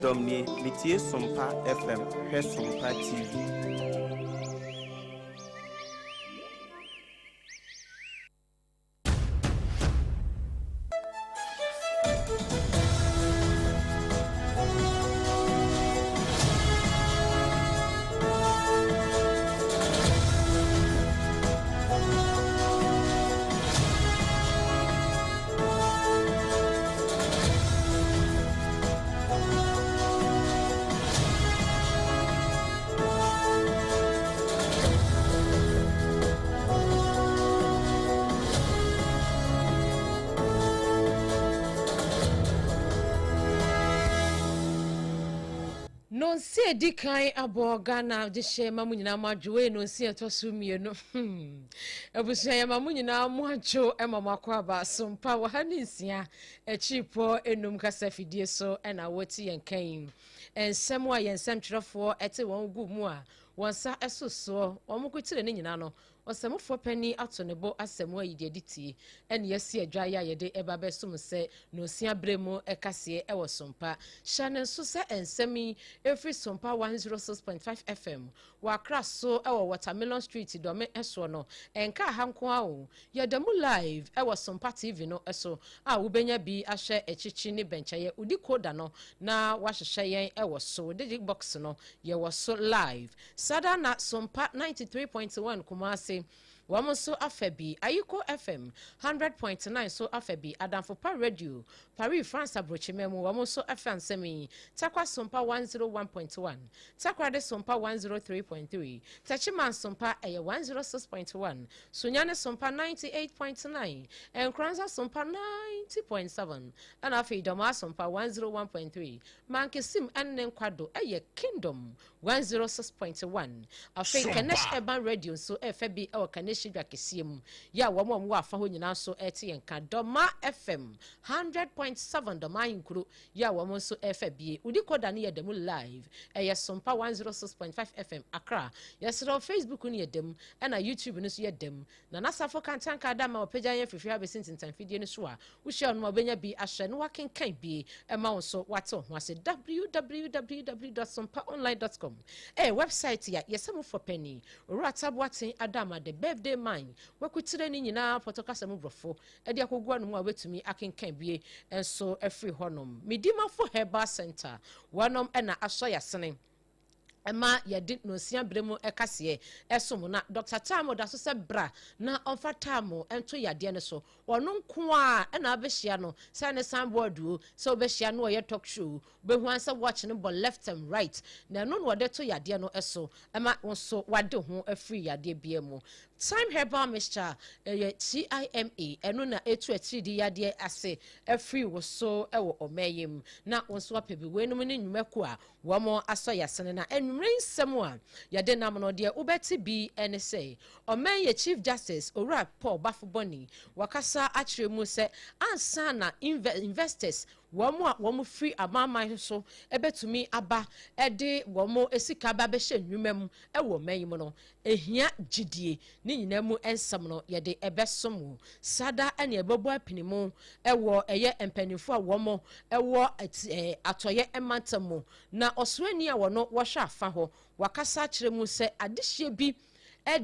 Dɔm nie, metie Sompa FM, hwɛ Sompa TV. Nonsia edi kan abɔ Ghana dehyeɛ ma mo nyinaa mo adwo wei nonsia ɛtɔ so mmienu hmm. Abusua yɛma mo nyinaa mo adwo ma mo akɔ aba sompa wɔ ha ne nsia akyiripɔ enum kasa fidie so na wɔte yɛn kan yi. Nsɛm a yɛn nsɛmtwerɛfoɔ te wɔn gu mu a wɔn nsa so soɔ wɔn kotire ne nyinaa no ɔsɛmufoɔ panin ato ne bo asɛm ayi deɛ de tie ɛne yɛasi adwa yɛ a yɛde ɛba bɛsom sɛ nonsia berɛ mu kaseɛ ɛwɔ Sompa. Hyɛ ne nso sɛ nsɛm yi ɛfiri Sompa 106.5 FM Wɔ Accra so wɔ Watermelon Street Dɔme soɔ no, ɛnkaa ha nko ara o, yɛda mu live wɔ Sompa TV no so a wobɛnya bi ahwɛ akyikyi ne bɛnkyɛeɛ. Wo decoder no na woahwehwɛ yɛn wɔ so, wo digibox no yɛwɔ so live. Saa da na Sompa 93.1 Kumasi wɔn nso afa bi, Ayiko FM 100.9 nso afa bi, Adamfo Pa Radio, Paris France abrokyiman mu wɔn nso afa nsɛm yi, Tarkwa Sompa 101.1. Takoradi Sompa 103.3, Techiman Sompa ɛyɛ 106.1, Sunyani Sompa 98.9, Nkoranza Sompa 90.7, ɛna afei Dɔmaa Sompa 101.3, Mankesim ɛne ne Nkwado ɛyɛ Kingdom 106.1. Afei Kanesh Urban Radio nso ɛɛfɛ bi ɛwɔ Kaneshi dwa kɛseɛ mu, yɛ a wɔn a wɔwɔ afa hɔ nyinaa nso ɛɛte yɛn nka. Dɔmaa FM 100.7 Dɔmaa Ahenkuro Yɛ a wɔn nso ɛrefa bie. Wo decoder no yɛ da mu live. Ɛyɛ Sompa 106.5 FM, Accra. Yɛsrɛ wo Facebook no yɛ da mu, ɛna YouTube no nso yɛ da mu. Nana Safo Kantanka Adama ɔpagya yɛn firi fie ha bɛsi ntentanfidie no so a, wohyia ɔno a wobɛnya bi ahwɛ na wakenkan bi ma wo nso woate wo ho ase. www dot sompaonline dot com ɛyɛ website a yɛsɛ mu fɔ panin, Owura Taboaten Adama, the birthday man, wakutire ne nyinaa pɔtɔ kasa mu borɔfo. de akɔgu ano mu a wobɛtumi akenkan bie nso afiri hɔnom. Medimafo Herbal Center, wɔnom na asɔ yɛasene ɛma yɛde nonsia berɛ mu kaseɛ ɛsom na Dr. Tamo da so sɛ bra na ɔmfa Tamo nto yadeɛ no so. Ɔno nko a ɛna abɛhyia no sɛ ne sign board o, sɛ wobɛhyia no ɔyɛ talk show o, wobɛhu ara sɛ watch no bɔ left and right na ɛno na ɔde to yadeɛ no so ma wo nso wade ho afiri yadeɛ biara mu. Thyme Herbal Mixture ɛyɛ TIMA ɛno na ɛtu atiridii yadeɛ ase afiri wo so wɔ ɔman yi mu na wo nso wapɛ bi. Weinom ne nnwumakuo a wɔn asɔ yasene na anwummerɛ nsɛm a yɛde nam no deɛ wobɛte bi ne sɛ ɔman yɛ Chief Justice Owura Paul Baffoe-Bonnie wakasa akyerɛ mu sɛ ansa na investors Wɔn a wɔfiri amanaman so bɛtumi aba de wɔn sika aba abɛhyɛ nnwuma mu wɔ ɔman yi mu no, ɛhia gyidie. Ne nyinaa mu nsɛm no, yɛde bɛsom wo. Saa da ne yɛbɛbɔ apini mu wɔ ɛyɛ mpanimfoɔ a wɔn wɔ atɔeɛ mantam mu. Na ɔsoani a wɔno wɔhwɛ afa hɔ, wakasa akyerɛ mu sɛ adehyeɛ bi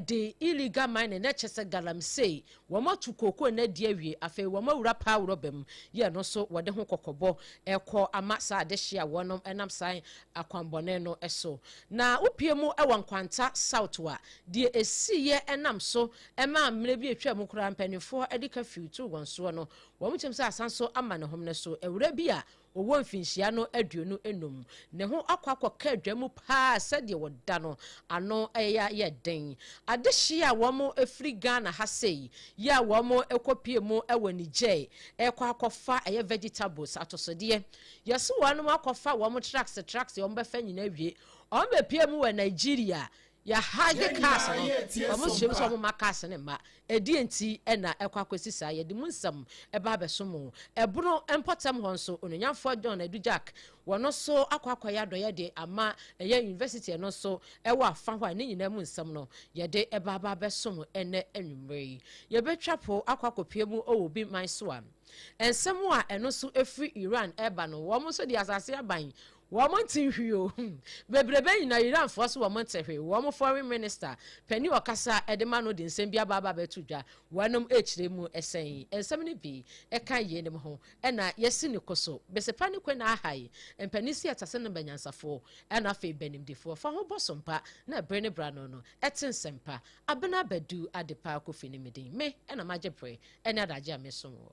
de illegal mining na kyɛ sɛ galamsey, wɔn atu kookoo no adi awie, afei wɔn awura paa rɔba mu, yɛ ɛno nso wɔde ho kɔkɔbɔ rekɔ ama saa adehye a wɔnom nam saa akwanbɔne no so. Na wopie mu wɔ Nkwanta South a, deɛ ɛsiiɛ nam so maa mmerɛ bi atwa mu koraa mpaninfoɔ de curfew too wɔn soɔ no, wɔn kyɛm sɛ asan so ama ne hom no so awura bi a Ɔwɔ mfinhyia no 25. Ne ho akɔ akɔka adwa mu paa sɛdeɛ ɔda no ano yɛ yɛ den. Adehyeɛ a wɔn firi Ghana ha sei yɛ a wɔn kɔ pie mu wɔ Niger rekɔ akɔfa ɛyɛ vegetables, atosodeɛ. Yɛse wɔn akɔfa wɔn trucks trucks wɔn bɛfa nyinaa awie. Wɔn bɛpie mu wɔ Nigeria. Yɛ hide cars no, wɔn hyɛ mu sɛ wɔn mma cars no mma. Ɛdeɛn nti na ɛkɔ akɔsi saa? Yɛde mu nsɛm ba abɛso mo. Ɛbono mpɔtam hɔ nso, Onuonyamfoɔ John Adu Jack, wɔn nso akɔ akɔyɛ adɔeɛ de ama ɛyɛ university ɛno nso ɛwɔ afa hɔ a ne nyinaa mu nsɛm no yɛde ba aba abɛso mo ɛnnɛ anwummerɛ yi. Yɛbɛtwa po akɔ akɔpue mu wɔ obi man so a nsɛm a ɛno nso ɛfiri Iran ɛreba no, wɔn nso de asase aban. Wɔn nte hwee o. Bebrebe nyinaa Iranfoɔ so wɔn nte hwee. Wɔn foreign minister panin ɔkasa de ma no de nsɛm bi aba aba abɛto dwa. Wɔnom rekyerɛ mu sɛn? Nsɛm no bi ka yeinom ho na yɛasi no koso. Besepa ne kwe na aha yi. Mpanin si atase no bɛnyansafoɔ ɛna afei bɛnimdefoɔ. Fa ho bɔ so mpa na bere ne bra no no ɛte nsɛmpa. Abena Badu Adepa Kofi ne me din. Me na magye bere ne adagye a mesom wɔ.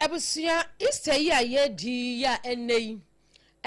Abusua, Easter yi a yɛredi yi a ɛnnɛ yi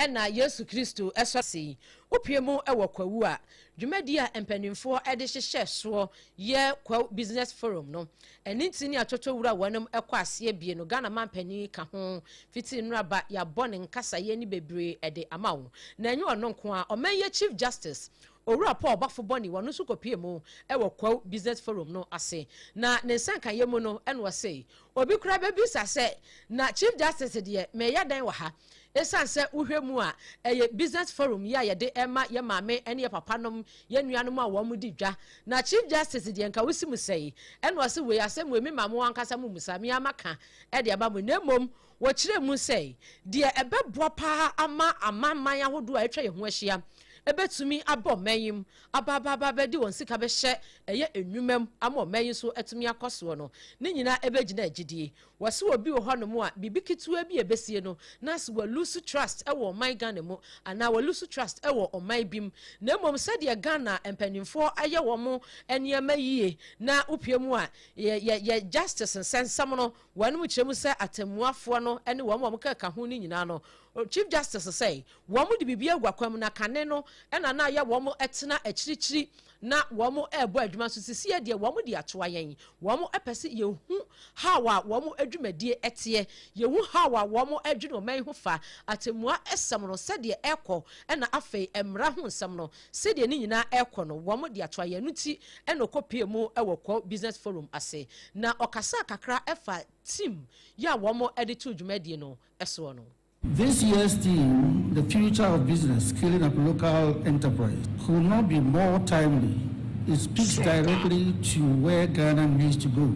na Yesu Kristo sɔ ase yi, wopue mu wɔ Kwawu a, dwumadie a mpanimfoɔ de hyehyɛ soɔ yɛ Kwawu Business Forum no. Ɛno nti ne atɔtɔ wura wɔnom kɔ aseɛ bie no, Ghana manpanin ka ho fiti nnora ba yɛabɔ ne nkasaeɛ ne bebree de ama wo. Na ɛnyɛ ɔno nko ara, ɔman yi Chief Justice, Owura Paul Bafo Bɔne, wɔno nso kɔpue mu wɔ Kwawu Business Forum no ase. Na ne nsankaeɛ mu no na ɔse, obi koraa bɛbisa sɛ, na Chief Justice deɛ mereyɛ dɛn wɔ ha? Esiane sɛ wohwɛ mu a, ɛyɛ Business Forum yi a yɛde rema yɛn maame ne yɛn papanom, yɛn nuanom a wɔdi dwa. Na Chief Justice deɛ nka wosi mu sɛe. Ɛna ɔse wei asɛm wei me ma mo ankasa mo mmisa, me ara maka de ama mo. Na mmom wɔkyerɛɛ mu sɛ deɛ ɛbɛboa pa ara ama amanaman ahodoɔ a atwa yɛn ho ahyia bɛtumi aba ɔman yi mu aba aba aba abɛde wɔn sika bɛhyɛ ɛyɛ nnwuma mu ama ɔman yi nso atumi akɔ soɔ no, ne nyinaa ɛbɛgyina gyidie. Wɔse obi wɔ hɔ nom a biribi ketewa bi a ɛbɛsie no na se wa loose trust wɔ ɔman Ghana mu anaa wa loose trust wɔ ɔman bi mu na mmom sɛdeɛ Ghana mpaninfoɔ ayɛ wɔn nneɛma yie na wopue mu a yɛ yɛ yɛ justice nsɛnsɛm no wɔnom kyerɛ mu sɛ atɛmmuafoɔ no ne wɔn a wɔkeka ho no nyinaa no Chief Justice sɛ wɔn de biribi agu akwan mu na kane no na na ayɛ wɔn tena akyirikyiri na wɔn rebɔ adwuma nso sisiɛ deɛ wɔn de atoa yɛn. Wɔn pɛ sɛ yɛhu how a wɔn adwumadie teɛ, yɛhu how a wɔn dwene ɔman yi ho fa, atɛmua sɛm no sɛdeɛ ɛrekɔ ɛna afei mmara ho nsɛm no sɛdeɛ ne nyinaa ɛrekɔ no wɔn de atoa yɛn. Ɛno nti na ɔkɔpue mu wɔ Kwawu Business Forum ase na ɔkasaa kakra ɛfa team yi a wɔn de too dwumadie no soɔ no. This year's theme, The Future of Business, Scaling Up Local Enterprise, could not be more timely. It speaks directly to where Ghana needs to go,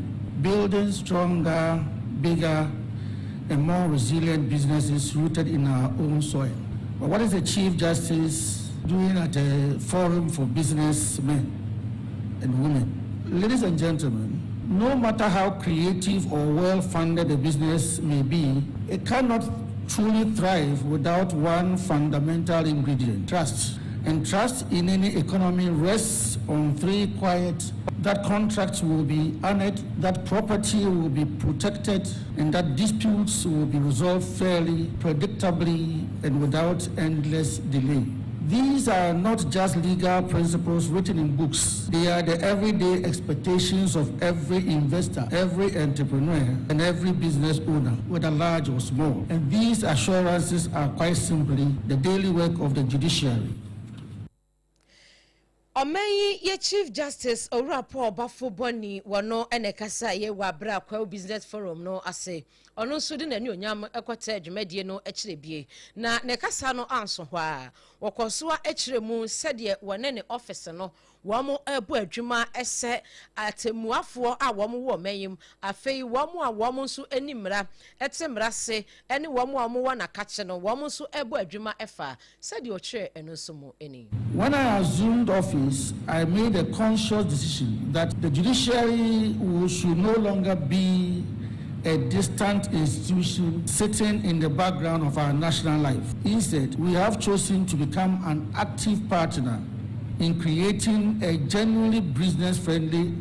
building stronger, bigger, and more resilient businesses rooted in our own soil. But what is the Chief Justice doing at a forum for businessmen and women? Ladies and gentlemen, no matter how creative or well-funded a business may be, it cannot truly thrive without one fundamental ingredient, trust. And trust in any economy rests on three quiet that contracts will be honored, that property will be protected, and that disputes will be resolved fairly, predictably, and without endless delay. These are not just legal principles written in books. They are the everyday expectations of every investor, every entrepreneur, and every business owner, whether large or small. And these assurances are quite simply the daily work of the judiciary. Ɔman yi yɛ Chief Justice Owura Paul Baffoe Bonnie wɔno na ɛkasaeɛ wɔ aberɛ a Kwawu Business Forum no ase. Ɔno nso de n'anuonyam kɔtɛɛ dwumadie no akyire bie. Na ne kasa no anso hɔ ara. Wɔkɔɔ so ara kyerɛɛ mu sɛdeɛ wɔne ne ɔfese no wɔrebɔ adwuma sɛ atɛmmuafoɔ a wɔwɔ ɔman yi mu, afei wɔn a wɔn nso nni mmara, te mmara ase ne wɔn a wɔwɔ n'akakye no wɔn nso rebɔ adwuma fa. Sɛdeɛ ɔkyerɛɛ ɛno nso mu ni. When I assumed office, I made a conscious decision that the judiciary should no longer be a distant institution sitting in the background of our national life. Instead, we have chosen to become an active partner in creating a genuinely business-friendly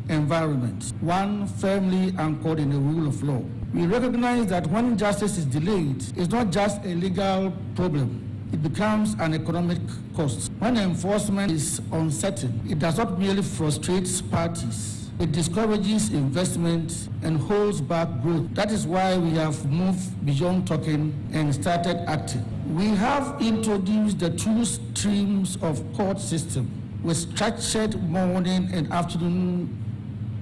environment, one firmly anchored in the rule of law. We recognize that when justice is delayed, it's not just a legal problem. It becomes an economic cost. When enforcement is uncertain, it does not merely frustrate parties. It discourages investment and holds back growth. That is why we have moved beyond talking and started acting. We have introduced the two streams of court system with structured morning and afternoon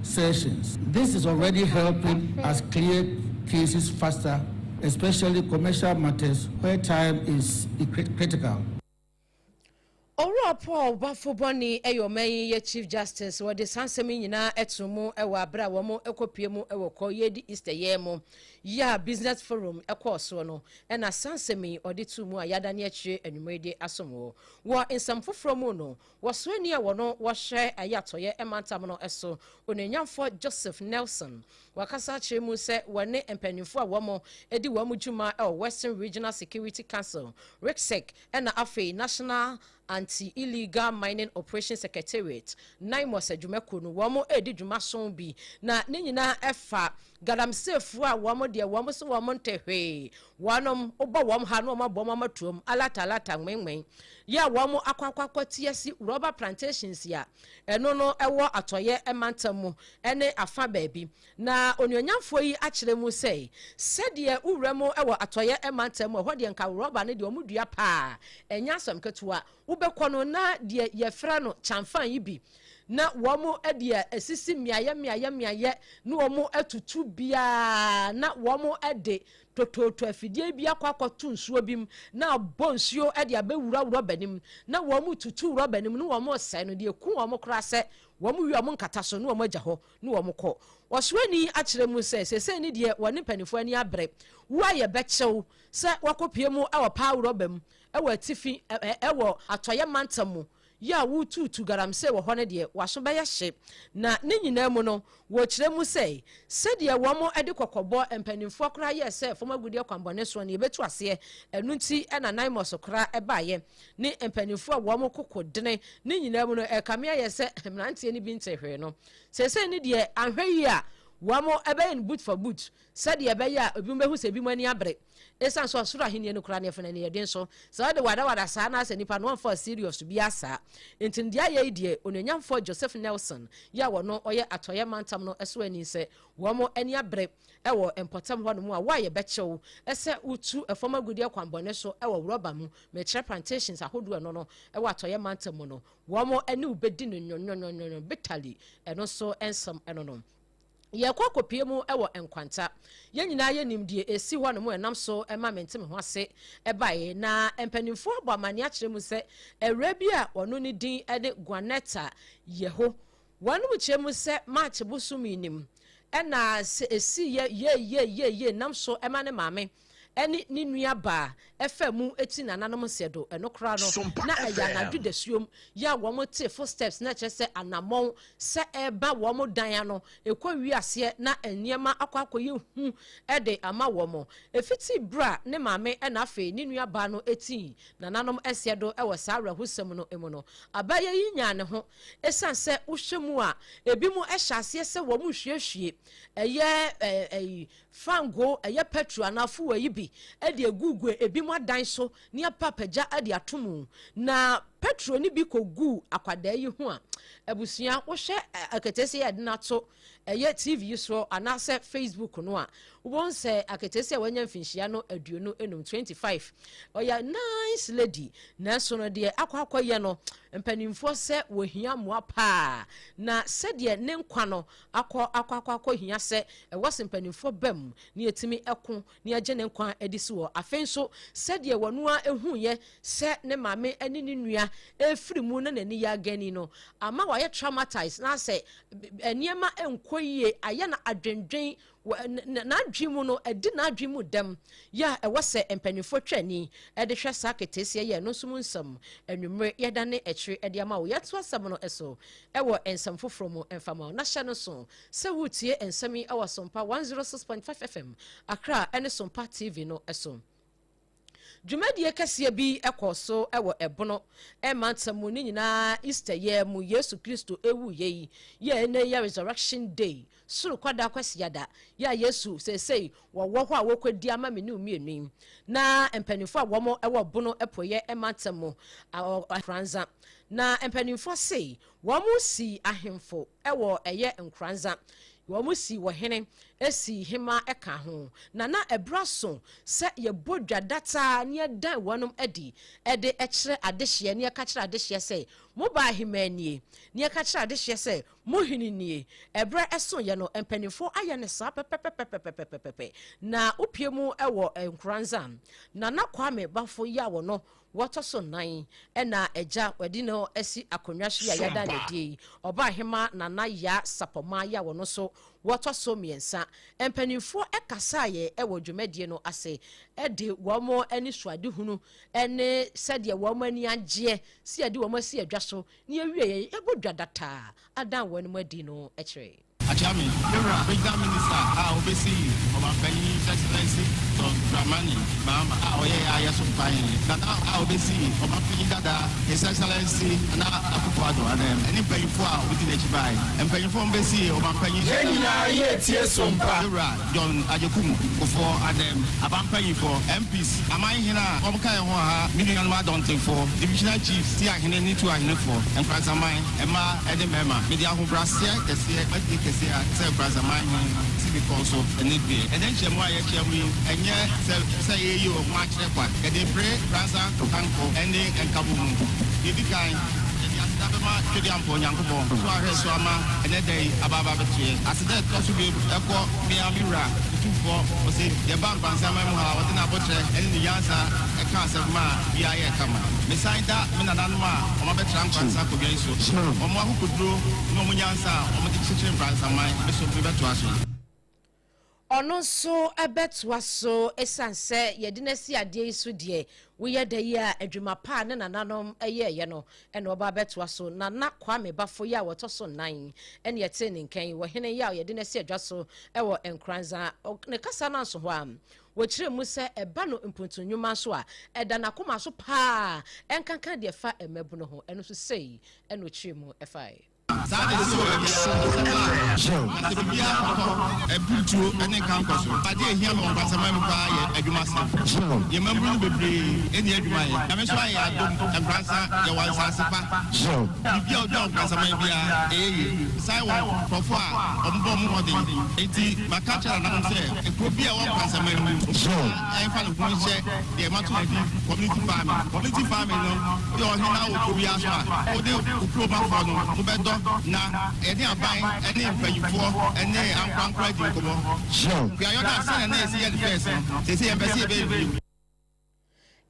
sessions. This is already helping us clear cases faster, especially commercial matters where time is critical. Owura Paul Baffoe-Bonnie yɛ ɔman yi yɛ Chief Justice. Wɔde saa nsɛm yi nyinaa to mu wɔ abere a wɔn kɔpue mu wɔ kɔ yɛdi Easter yɛ mu yi a Business Forum kɔɔ soɔ no, ɛna saa nsɛm yi ɔde too mu a yɛadane akyire anwummerɛ de asom wɔ. Wɔ nsɛm foforɔ mu no, wɔsoani a wɔno wɔhwɛ ɛyɛ atɔeɛ mantam no so, Onuonyamfoɔ Joseph Nelson, wakasa akyerɛ mu sɛ wɔne mpanimfoɔ a wɔn di wɔn dwuma wɔ Western Regional Security Council, RICSEC, ɛna afei National Anti-Illegal Mining Operations Secretariat, NAIMOS, adwumakuo no, wɔn redi dwuma son bi, na ne nyinaa ɛfa galamseyfoɔ a wɔn deɛ wɔn so wɔn nte hwee, wɔnom wobɔ wɔn ha na wɔn abɔ wɔn amatuom alata alata nwenwen, yɛ a wɔn akɔ akɔ akɔ ti asi rubber plantations a ɛno no ɛwɔ atɔeɛ mantam mu ɛne afa baabi. Na onuonyamfoɔ yi akyerɛ mu sɛ, sɛdeɛ wo wura mu wɔ atɔeɛ mantam mu, ɛhɔ deɛ nka rɔba no deɛ wɔn dua paa, ɛnyɛ asɛm ketewa. Wobɛkɔ no na deɛ yɛfrɛ no kyamfan yi bi na wɔn deɛ asisi mmeaeɛ mmeaeɛ mmeaeɛ na wɔn atutu biara na wɔn de tototo afidie bi akɔ akɔto nsuo bi mu na abɔ nsuo de abɛwura rɔba no mu na wɔn tutu rɔba no mu na wɔn resɛe no deɛ ku wɔn koraa sɛ wɔn wie wɔn nkata so na wɔn agya hɔ ne wɔn kɔ. Ɔsoani akyerɛ mu sɛ, seesei ne deɛ wɔne mpanimfoɔ ani abere. Wo a yɛbɛkyɛ wo sɛ woakɔpue mu wɔ paa rɔba mu wɔ atifi wɔ atɔeɛ mantam mu yi a woretuutu galamsey wɔ hɔ no deɛ, w'aso bɛyɛ hye. Na ne nyinaa mu no, wɔkyerɛ mu sɛ, sɛdeɛ wɔde kɔkɔbɔ mpanimfoɔ koraa yɛɛ sɛ fam agudeɛ kwammɔne soɔ no, yɛbɛtu aseɛ. Ɛno nti na NAIMOS koraa baeɛ ne mpanimfoɔ a wɔn koko dene. Ne nyinaa mu no, ɛrekame ayɛ sɛ mmeranteɛ no bi nte hwee no. Seesei no deɛ, anhwɛ yie a, wɔbɛyɛ no boot for boot sɛdeɛ ɛbɛyɛ a ebinom bɛhu sɛ ebinom ani abere. Esiane sɛ ɔsoro ahennie no koraa no, yɛfa no aniɛden so. Sɛ wode wadawada saa na asɛ nipa no, ɔmfa wo serious biara saa. Enti no deɛ ayɛ yi deɛ, Onuonyamfoɔ Joseph Nelson yi a ɔno ɔyɛ Atɔeɛ Mantam no soani sɛ wɔn ani abere wɔ mpɔtam hɔnom a, wo a yɛbɛkyɛ wo sɛ wotu fam agudeɛ kwanbɔne so wɔ rɔba mu, mekyerɛ plantations ahodoɔ ɛno no wɔ Atɔeɛ Mantam mu no, Wɔn ne wo bɛdi no nwonwonwonwo, bitterly, ɛno nso nsɛm ɛno no. Yɛkɔ akɔpie mu wɔ Nkwanta. Yɛn nyinaa yɛnim deɛ ɛsi hɔ nom ɛnam so ma mente me ho ase baeɛ. Na mpanimfoɔ abɔ amanneɛ akyerɛ mu sɛ awuraa bi a ɔno ne din de Guanetta Yeho. Wɔnom kyerɛ mu sɛ March bosome yi nim ɛna sɛ ɛsiiɛ yei-yei-yei-yei nam so ma ne maame ne ne nua baa faa mu ti nananom nsɛ do. Ɛno koraa no, na ɛyɛ anadwo dasuom yi a wɔte footsteps, na kyerɛ sɛ anammɔn sɛ ɛreba wɔn dan ano, ɛkɔ wie aseɛ na nneɛma akɔ akɔyɛ hu de ama wɔn. Ɛfiti berɛ a ne maame na afei ne nua baa no tii nananom nseɛ do wɔ saa awerɛhosɛm no mu no, abaayewa yi nyaa ne ho. Ɛsiane sɛ wohwɛ mu a, ebinom hyɛ aseɛ sɛ wɔrehwiehwie ɛyɛ Fangoo, ɛyɛ pɛtro anaa fuel yi bi de agugu ebinom adan so ne apapagya de ato mu. Na pɛtro no bi kɔguu akwadaa yi ho a, abusua, wohwɛ aketeesia a yɛde no ato ɛyɛ TV yi soɔ anaasɛ Facebook no a, wobɛhu sɛ aketeesia a wanya mfinhyia no 25, 25. Ɔyɛ nice lady, nanso no deɛ akɔ akɔyɛ no, mpanimfoɔ sɛ wɔhia mmoa paa. Na sɛdeɛ ne nkwa no akɔ akɔ akɔ akɔ hia sɛ ɛwɔ sɛ mpanimfoɔ ba mu na yɛtumi ko na yɛgye ne nkwa adi so wɔ. Afei nso, sɛdeɛ wɔn ara huiɛ sɛ ne maame ne ne nua refiri mu na n'ani yɛ agani no, ama wayɛ traumatized na asɛ nneɛma nkɔ yie, ayɛ no adwendwen N'adwene mu no, adi n'adwene mu dɛm yɛ a ɛwɔ sɛ mpanimfoɔ twa ani de hwɛ saa keteesia yi a ɛno nso mu nsɛm anwummere yɛdane akyire de ama wo. Yɛto asɛm no so wɔ nsɛm foforɔ mu mfa ma wo na hyɛ no nso sɛ woretie nsɛm yi wɔ Sompa 106.5 FM Accra ne Sompa TV no so. Dwumadie kɛseɛ bi kɔɔ so wɔ Ɛbono mantam mu, ne nyinaa Easter yɛ mu, Yesu Kristo wuiɛ yi yɛ ɛnnɛ yi yɛ Resurrection Day, Soro Kwada Kwasiada, yɛ a Yesu seesei wɔwɔ hɔ a wɔrekɔdi ama me ne wo mmienu yi. Na mpanimfoɔ a wɔn wɔ Bono Apueɛ mantam mu, Nkoranza, na mpanimfoɔ se wɔn sii ahemfo wɔ ɛyɛ Nkoranza, wɔn sii ɔhene. Esi hema ka ho, na na ɛberɛ aso sɛ yɛbɔ dwa dataa na yɛdan wɔnom adi de kyerɛ adehyeɛ, na yɛka kyerɛ adehyeɛ sɛ, Mo baa hemaa nie, na yɛka kyerɛ adehyeɛ sɛ, Mo hene nie. Ɛberɛ soeɛ no, mpanimfoɔ ayɛ no saa pɛpɛpɛpɛpɛpɛpɛ. Na wopue mu wɔ Nkoranza, Nana Kwame Bafo Yaw no Wɔtɔ so nnan na agya wɔde no asi akonnwa so yi a yɛada no adie yi, Ɔbaahemaa Nana Yaa Sapɔmaa yi a ɔno nso wɔtɔ so mmiɛnsa. Mpanimfoɔ kasaeɛ wɔ dwumadie no ase de wɔn anisoadehunu ne sɛdeɛ wɔn ani agyeɛ sɛ yɛde wɔn asi adwa so na yɛwieɛ yɛabɔ dwa dataa adan wɔn adi no kyerɛɛ. Akyea me, me wura Regional Minister a obesi Ɔmanpanyin His Excellency John Dramani Mahama a ɔyɛ yɛn ayɛso mpahene, Nana a obesi Ɔmanpanyin dada His Excellency Nana Akufo-Addo anan mu, ɛne mpanyimfo a wodi n'akyi bae, mpanyimfo a wɔbesii Ɔmanpanyin. Yɛn nyinaa yɛ tie som pa. Me wura John Agyekum Kufuor anan mu, aban mpanyimfo, MPs, aman hene a wɔka yɛn ho wɔ ha, me nuanom Adɔntenfo, Divisional Chiefs, Tiahene ne Tuahenefo, Nkoranzaman. Mmaa ne mmarima, mede ahobrɛaseɛ kɛseɛ, adie kɛseɛ a sɛ Nkoranzaman hene si me kɔn so ɛnnɛ due. Ɛnnɛ nhyiamu a yɛahyia mu yi, ɛnyɛ sɛ sɛ yɛreyi wɔn ho akyerɛ kwa. Yɛde repere Nkoranza nkanko ne nkabom. Deɛ ɛdi kan, yɛde aseda bɛma Twedeampɔn Nyankopɔn so ahwɛ so ama ɛnnɛ da yi aba aba abɛto yɛn. Aseda a ɛtɔ so bio kɔ me ara me wura, Otumfoɔ Osei. Yɛbaa Nkoranzaman mu ha a, ɔde n'aboterɛ ne ne nyansa kaa asɛm maa biribiara yɛɛ kama. Mesan da me nananom a wɔabɛtra Nkoranza akonnwa yi so, wɔn akokoduro ne wɔn nyansa a wɔde kyekyere Nkoranza man, me nso mebɛtoa so. Ɔno nso bɛtoa so ɛsiane sɛ yɛde no asi adeɛ yi so deɛ, woyɛ da yi a adwuma pa a ne nananom yɛeɛ no na ɔba abɛtoa so. Nana Kwame Bafo yi a wɔtɔ so nnan ne yɛtee ne nka yi, ɔhene yi a yɛde no asi adwa so wɔ Nkoranza. Ne kasa no anso hɔ a, Wɔkyerɛ mu sɛ ɛba no mpontu nnwuma nso a, ɛda n'akoma so paa, ɛnkanka deɛ ɛfa mmabunu ho. Ɛno nso sei na ɔkyerɛɛ mu faeɛ. Saa na ɛsi wɔ baabiara, nsɛm a na sɛ biribiara kɔtɔ mpuntuo ne nkankɔ so. Adeɛ a ɛhia me wɔ nkwansaman mu paa yɛ adwumasɛm. Yɛn mmabunu no bebree nni adwuma yɛ. Nyame nso ayɛ yɛn adom, Nkoransa, yɛwɔ nsaase pa. Biribi a wodua wɔ Nkoransaman biara, ɛyɛ yie. San wɔ nkurɔfoɔ a wɔbɔ wɔn ho mmɔden. Enti maka akyerɛ nananom sɛ kuro bi a ɛwɔ Nkoransaman mu no, obiara mfa ne ho nhyɛ deɛ mato no din community farming. Community farming no, woyɛ ɔhene na wowɔ kuro biara so a, wode wo kuromafoɔ no, mobɛdɔ na yɛne aban ne mpanimfoɔ ne ankorankoro adi nkɔmmɔ. Kuayɔ no a sɛdeɛ na yɛsi yɛ no first no, seesei yɛmpɛ sɛ yɛbɛyɛ bio.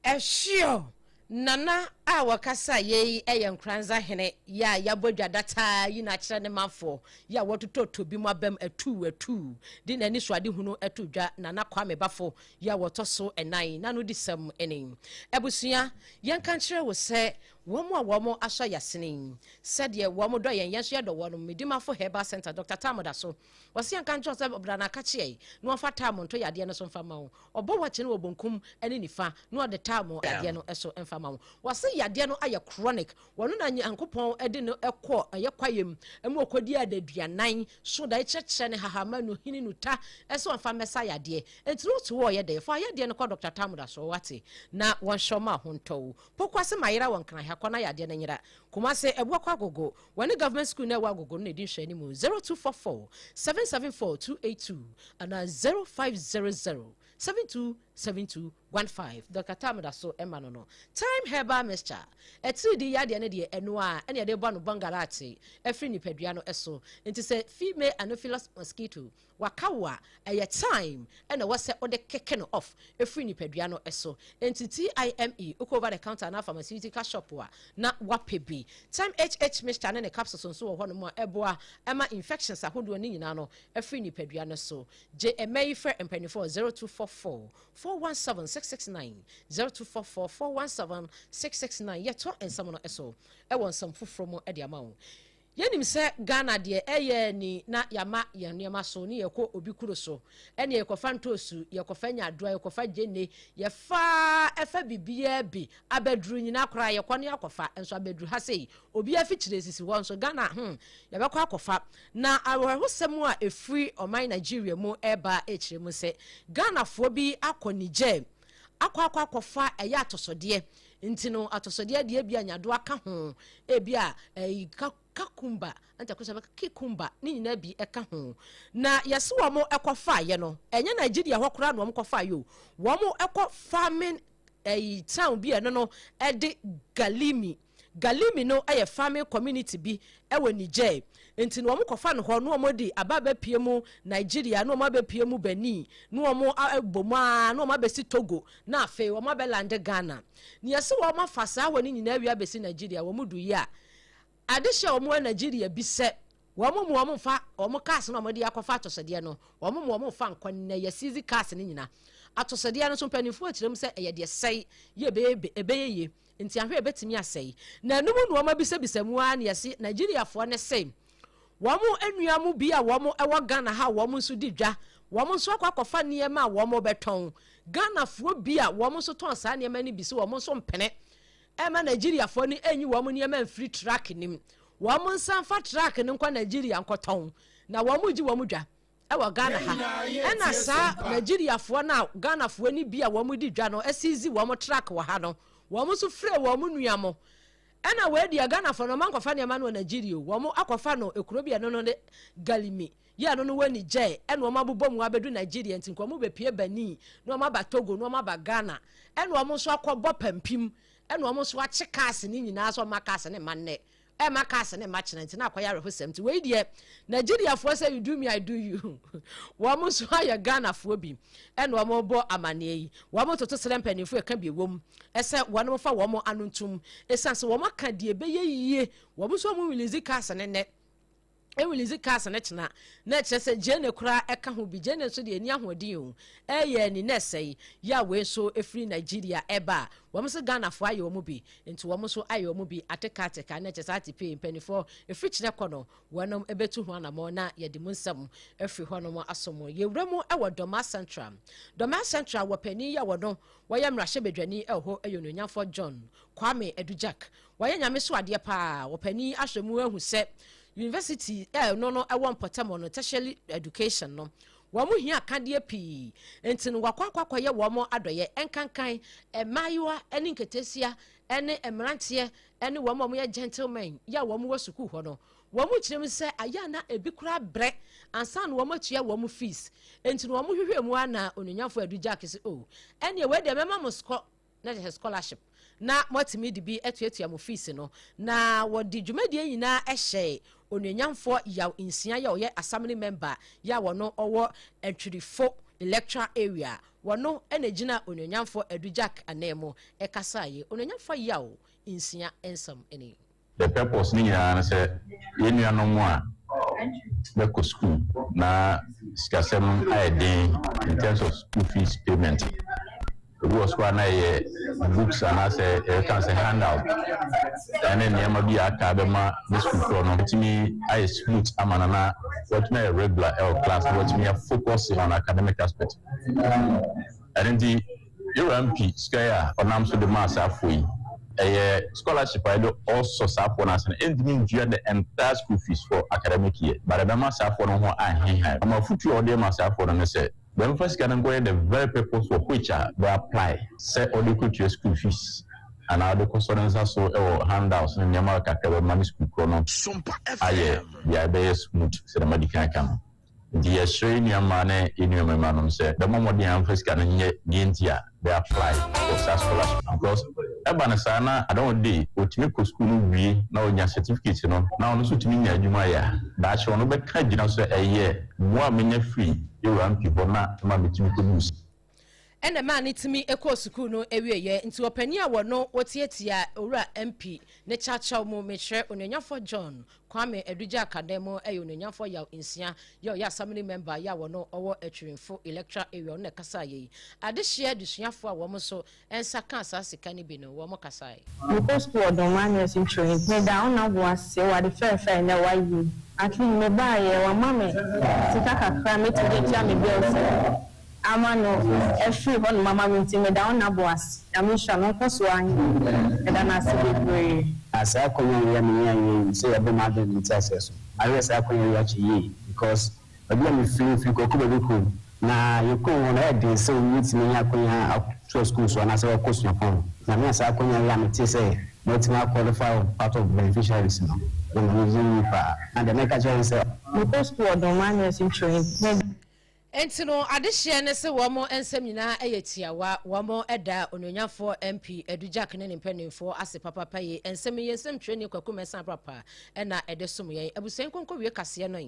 Ɛhyeɔ, Nana a wɔkasa yei yɛ Nkoranza hene yi a yɛabɔ dwa dataa yi no akyerɛ ne manfoɔ yi a wɔtotɔtɔ bi mu abam atuu atuu de n'anisoadehunu to dwa Nana Kwame Bafo yi a wɔtɔ so nnan n'anodisɛm ne Abusua yɛnka nkyerɛ wo sɛ wɔn a wɔn asɔ yɛasene yi sɛdeɛ wɔn dɔ yɛn yɛn nso yɛdɔ wɔn Medimafo Herbal Center Dr. Tam da so wɔse yɛnka nkyerɛ wo sɛ bra na akakyeɛ na wɔmfa tam nto yadeɛ no so mfa ma wo Ɔbɔ wakye no wɔ bonkum ne nifa na ɔde taa mo yadeɛ no so mfa ma wo. Wɔse yadeɛ no ayɛ chronic. Wɔno na Nyankopɔn de no kɔɔ ɛyɛ kwaeɛ mu ma ɔkɔdii adaduanan so dae kyerɛkyerɛ ne hahama nu hini nu ta sɛ ɔmfa mmɛsa yadeɛ. Enti no wote hɔ ɔyɛ dɛn? Fa yadeɛ no kɔ Doctor Tamuda so wate na wɔnhwɛ wo ma ho ntɔ wo. Pokuase mayera wɔ Nkran ha kɔ na yadeɛ no nyera. Kumase Abuakɔ Agogo wɔne Government school no a ɛwɔ Agogo no na ɛdi nhwɛanimu 0244 774 282 anaa 0500 727215. Dɔkta Tam da so ma no no. Thyme Herbal Mixture, Atiridii yadeɛ no deɛ ɛno ara ɛna yɛde bɔ no bɔngalate afiri nipadua no so. Nti sɛ female anopheles mosquito waka wo a, ɛyɛ thyme na ɛwɔ sɛ wode keke no off firi nipadua no so. Enti TIME, wokɔ over the counter anaa pharmaceutical shop a, na woapɛ bi. Thyme HH mixture ne ne capsules nso wɔ hɔnom a ɛboa ma infections ahodoɔ no nyinaa no firi nipadua no so. Gye ɛmɛ yi frɛ mpanimfoɔ 0244 417 669, 0244 417 669. Yɛtoa nsɛm no so wɔ nsɛm foforɔ mu de ama wo. Yɛnim sɛ Ghana deɛ ɛyɛ ni na yɛama yɛn nneɛma so ne yɛkɔ obi kuro so ɛne yɛkɔfa ntoosu, yɛkɔfa nyaadoa, yɛkɔfa gyeene, yɛfa ɛfa biribiara bi, abɛduru nyinaa koraa yɛkɔ ne akɔfa, nso abɛduru ha sei obi afikyire sisi hɔ nso Ghana hmm yɛbɛkɔ akɔfa. Na awerɛhosɛm a ɛfiri ɔman Nigeria mu ɛreba ɛkyerɛ mu sɛ Ghanafoɔ bi akɔ Niger akɔ akɔ akɔfa ɛyɛ atɔsɔdeɛ. Nti no atɔsɔdeɛ deɛ bi a nyadoa ka ho, ebi a ɛyi cucumber, nta kosa bɛka cucumber ne nyinaa bi ɛka ho. Na yɛsi wɔn ɛkɔfaeɛ no, ɛnyɛ Nigeria hɔ koraa na wɔn kɔfaeɛ o. Wɔn ɛkɔ farming ɛyi town bi ɛno no ɛde Galimi. Galimi no ɛyɛ farming community bi ɛwɔ Niger. Nti na wɔn kɔfa no hɔ na wɔn de aba abɛpie mu Nigeria, na wɔn abɛpie mu Benin, na wɔn abɔ mu aa na wɔn abɛsi Togo, na afei wɔn abɛland Ghana. Nea yɛsi wɔn afa saa wɔ ne nyinaa awia abɛsi Nigeria, wɔn du yi a adehyɛ wɔn wɔ Nigeria bi sɛ wɔn mu wɔn mfa wɔn cars na wɔn de akɔfa atɔsɛdeɛ no, wɔn mu wɔn mfa nkɔ nnɛ. Yɛ seize cars no nyinaa. Atɔsɛdeɛ no nso, mpanimfoɔ akyerɛ mu sɛ ɛyɛ deɛ sɛe yɛ ɛbɛyɛ yie, nti ahwɛ ɛbɛtumi asɛe. Na enum na wɔn abisabisa mu ara na yɛsi Nigeriafoɔ ne se wɔn nua mu bi a wɔn wɔ Ghana ha, wɔn nso di dwa, wɔn nso akɔ akɔfa nneɛma a wɔn bɛtɔn. Ghanafoɔ bi a wɔn nso tɔn saa nneɛma no bi so, wɔn nso mpene ɛma Nigeriafoɔ no enyi wɔn nneɛma mfiri truck nim, wɔn nsa nfa truck no nkɔ Nigeria nkɔtɔn, na wɔn gye wɔn dwa ɛwɔ Ghana ha. Ɛna saa Nigeriafoɔ no a Ghanafoɔ no bi a wɔn di dwa no aseize wɔn truck wɔ ha no, wɔn nso frɛ wɔn nua mo. Ɛna wei deɛ, Ghanafoɔ no wɔn ankɔfa nneɛma no wɔ Nigeria o, wɔn akɔfa no ekuro bi ɛno no ne Galimi yɛ, ɛno no wɔ Niger, ɛna wɔn abobɔ mu abɛdu Nigeria. Nti nka wɔn bɛpie Benin na wɔn aba Togo na wɔn aba Ghana, ɛna wɔn nso akɔbɔ pampim, ɛna wɔn nso akye cars ne nyinaa so wɔn cars ne ma nnɛ ɛma cars ne ma kyerɛ. Nti na akɔyɛ awerɛhosɛm. Nti wei deɛ, Nigeriafoɔ sɛ you do me, I do you. Wɔn nso ayɛ Ghanafoɔ bi, ɛna wɔn bɔ amanneɛ yi. Wɔn toto srɛ mpanimfoɔ ɛka bi ɛwɔ ɛsɛ wɔn fa wɔn ano ntum, ɛsiane sɛ wɔn aka deɛ ɛbɛyɛ yie. Wɔn nso wɔn release cars ne nnɛ, ɛrelease cars ne kyena, na ɛkyerɛ sɛ gyene koraa ɛka ho bi. Gyene nso deɛ, ɛni ahoɔden o, ɛyɛ ni na ɛsɛe yɛ a wei nso ɛfiri Nigeria ɛba a, wɔn nso Ghanafoɔ ayɛ wɔn bi, nti wɔn nso ayɛ wɔn bi ateka ateka, na ɛkyerɛ sɛ ate pii. Mpanimfoɔ ɛfiri kyerɛ kɔ no, wɔnom ɛbɛtu ho anammɔ na yɛde mu nsɛm afiri hɔnom aso mu. Yɛwura mu ɛwɔ Dɔma Central. Dɔma Central wɔ panin yi a wɔno wɔyɛ mmarahyɛbadwani ɛwɔ hɔ, ɛyɛ Onuonyamfoɔ John Kwame Adujak. Wɔyɛ Nyame so adeɛ paa. Wɔpanin ahwɛ mu ahu sɛ university ɛno no ɛwɔ mpɔtam no, tertiary education no, wɔn mo hia akadeɛ pii, nti no wakɔ akɔyɛ wɔn adɔyɛ nkankan mmaayewa ne nketesia ne mmeranteɛ ne wɔn a wɔyɛ gentlemen yɛ a wɔn wɔ sukuu hɔ no. Wɔn mo kyerɛ mu sɛ ayɛ ana ebi kora brɛ ansa na wɔn atua wɔn fees, nti no wɔn hwehwɛ mu ana Onuonyamfo Adu Jack sɛ o, ɛnneɛ wei deɛ, mɛma mo sukɔ na kyerɛ scholarship na moatumi de bi atuatua mo fees no. Na wɔde dwumadie nyinaa hyɛ Onuonyamfoɔ Yaw Nsia yɛ ɔyɛ assembly member yɛ a wɔno ɔwɔ Antwirifo electoral area. Wɔno ɛna gyina Onuonyamfoɔ Adu Jack anan mu ɛkasaeɛ. Onuonyamfoɔ Yaw Nsia nsɛm ɛni. The purpose ne nyinaa no sɛ yɛn nuanom a bɛkɔ school na sikasɛm ayɛ den in terms of school fees payment, ebi wɔ sukuu a na ɛyɛ books anaasɛ yɛka sɛ handout ɛne nneɛma bi a aka bɛma ne sukuu korɔ no ɛtumi ayɛ smooth ama no na wɔtumi ayɛ regular ɛwɔ class na wɔtumi afocus on academic aspect. Ɛno nti yɛwura MP sika yi a ɔnam so de maa saafoɔ yi, ɛyɛ scholarship a yɛde ɔsɔ saafoɔ no ase no, ɛntumi ntua the entire school fees for academic year, but ɛbɛma saafoɔ no ho ahenhan. Ɔmo afotu a ɔde ma saafoɔ no ne sɛ bɛmfa sika no nkɔyɛ the very purpose for which a bɛ apply, sɛ ɔde kɔtua school fees anaa ɔde kɔsɔ ne nsa so ɛwɔ handouts ne nneɛma kakra bɛma ne school korɔ no ayɛ deɛ ɛbɛyɛ smooth. Sɛ dɛm adi kan ka no nti, yɛsrɛ yɛn nua ne yɛn nua mmarima nom sɛ bɛmmɔ mmɔden amfa sika no nyɛ deɛ nti a bɛ apply for saa scholarship, because ɛba no saa na at the day otumi kɔ school no wie na ɔnya certificate no na ɔno nso tumi nya adwuma yɛ a, daakye ɔno bɛka gyina so ɛyɛ mmoa a menya firi yɛwura MP hɔ na ma metumi kɔdu. Ɛna maa ne tumi kɔɔ sukuu no awieɛ. Nti ɔpanin a wɔno wɔtiatia owura MP ne kyawkyaw mu, mekyerɛ Onuonyamfoɔ John Kwame Adugya Akadan mu, ɛyɛ Onuonyamfoɔ Yaw Nsia yɛ ɔyɛ assembly member yɛ a wɔno ɔwɔ Atwirimfo electoral area. Ɔno na ɛkasa yɛ yi. Adehyeɛ adesuafoɔ a wɔn nso nsa ka saa sika no bi no, wɔn kasaeɛ. Mekɔ sukuu wɔ Dɔmaa Nursing Training. Meda wo na bo ase wɔ ade fɛɛfɛɛ na wayɛ. At least mebaeɛ, wama me sika kakra mɛtumi de atua me bills ama no afiri hɔnom ama me, nti meda wo na bo ase. Nyame nhyira no, nkɔ so anyɛ. Meda no ase bebree. Na saa akonnwa yi a menya yɛ yi sɛ yɛbɔ m'adwene ne nteaseɛ so ahwɛ saa akonnwa yi akyɛ yie, because baabi a mefiri kɔkɔ baabi kurom na yɛkurom hɔ no, ɛyɛ den sɛ wotumi nya akonnwa atoa sukuu so anaasɛ wɔkɔ suapɔn. Nyame a saa akwanya yi a metee sɛ matumi a qualify part of beneficiaries no, ɛde m'ani gye yie paa. Na deɛ mɛka kyerɛ ne sɛ. Mekɔ sukuu wɔ Dormaa Nursing Training. Enti no adehyeɛ ne se wɔn nsɛm nyinaa yɛ tiawa. Wɔn da Onuonyafoɔ MP Adu Jack ne ne mpaninfoɔ ase papapa yei. Nsɛm yi yɛn nsɛmtwerɛni Kwaku Mensah Abrapa na ɛde som yɛn. Abusua yi nkonko wie kaseɛ no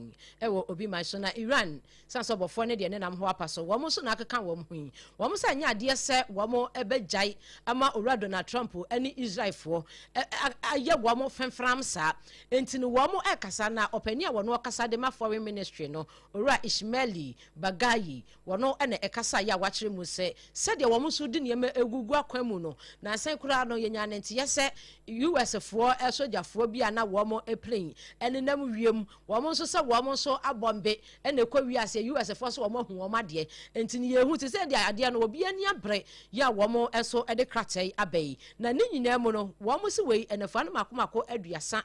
wɔ obi man so na Iran sane sɛ ɔbɔfoɔ ne deɛ ne nam ho apa so wɔn nso na akeka wɔn ho yi. Wɔn sɛ ɛnyɛ adeɛ sɛ wɔn bɛgyae ama Owura Donald Trump ne Israelfoɔ ayɛ wɔn fɛmfram saa. Enti no wɔn ɛkasa na ɔpanin a wɔn ɔkasa de ma Foreign Ministry no Owura Ishmaeli Bagayi, wɔno na ɛkasaeɛ a wakyerɛ mu sɛ sɛdeɛ wɔn nso de nneɛma regugu akwan mu no, nansa yi koraa no yɛnyaa ne nteɛ sɛ US foɔ sogyafoɔ bi a na wɔn plane nenam wiem, wɔn nso sɛ wɔn nso abɔmbe na ɛkɔ wiase, US foɔ nso wɔn ahu wɔn adeɛ, nti no yɛhu te sɛ deɛ adeɛ no obi ani abere yɛ a wɔn nso de krataa yi aba yi, na ne nyinaa mu no wɔn se wei nnafua no mako mako 37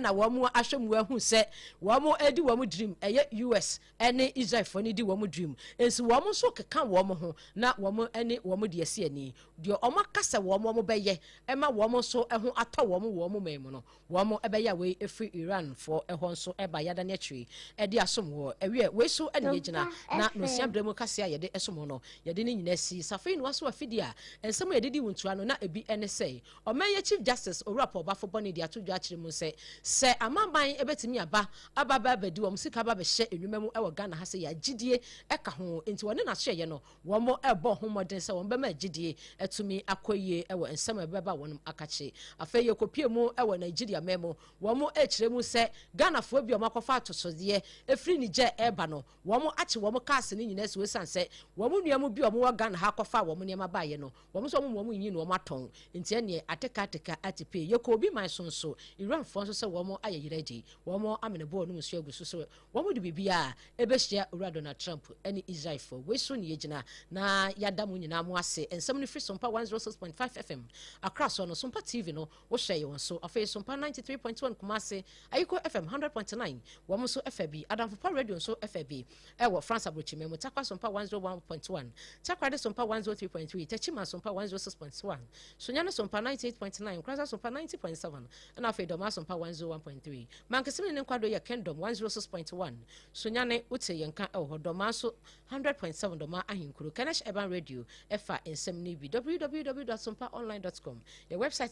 na wɔn ahwɛ mu ahu sɛ Wɔn redi wɔn dream, ɛyɛ US ne Israelfoɔ no di wɔn dream, nso wɔn nso keka wɔn ho na wɔn ne wɔn de asi ani. Deɛ wɔn aka sɛ wɔn wɔn bɛyɛ ma wɔn nso ho atɔ wɔn wɔ wɔn man mu no, wɔn bɛyɛ a wei firi Iranfoɔ hɔ nso ba yɛadane akyire de asom wɔ. Ɛwiɛ, wei so na yɛgyina na nonsia berɛ mu kaseɛ a yɛde som no, yɛde ne nyinaa si. Safei Noa so afidie a nsɛm a yɛde di wo ntua no na ebi ne sɛ, Ɔman yi Chief Justice Owura Paul Baffoe Bonnie de ato dwa akyerɛ mu sɛ, sɛ amanaman bɛtumi aba aba aba abɛdi wɔn sika aba abɛhyɛ nnwuma mu wɔ Ghana ha sɛ yɛ a gyidie ka ho nti wɔne n'asoɛeɛ no wɔn rebɔ ho mmɔden sɛ wɔn bɛma gyidie atumi akɔ yie wɔ nsɛm a ɛbɛba wɔn akakye. Afei yɛkɔpue mu wɔ Nigeria man mu wɔn rekyerɛ mu sɛ Ghanafoɔ bi a wɔn akɔfa atosodeɛ firi Niger reba no wɔn akye wɔn cars no nyinaa si hɔ ɛsiane sɛ wɔn nua mu bi a wɔn wɔ Ghana ha akɔfa wɔn nneɛma baeɛ no Wɔn nso wɔn wɔn nyi na wɔn atɔn nti ɛneɛ ateka ateka atipee yɛkɔ obi man so nso Iran foɔ nso sɛ wɔn ayɛ yerɛ agyi wɔn amene bɔɔl no mu nsuo agu so sɛ wɔn de biribiara ɛbɛhyia Owura Donald Trump ɛne Israel foɔ wei so ne yɛgyina na yɛada mo nyinaa mo ase nsɛm no firi Sompa 106.5 FM Accra soɔ no Sompa TV no wohwɛ yɛ wɔn so afei Sompa 93.1 Kumasi Ayiko FM 100.9 wɔn nso ɛfɛ bi Adamfo Pa Radio nso ɛfɛ bi Ɛwɔ France Aburokyima mu, Tarkwa Sompa 101.1, Takoradi Sompa 103.3, Techiman Sompa 106.1, Sunyani Sompa 98.9, Nkoranza Sompa 90.7, ɛna afei Dormaa Sompa 101.3. Mankessim ne ne nkwadoo yɛ Kingdom 106.1, Sunyani, wote yɛn nka wɔ hɔ, Dormaa nso 100.7, Dormaa Ahenkuro. Kenesh Urban Radio ɛfa nsɛm no bi, www.sompaonline.com, yɛ website.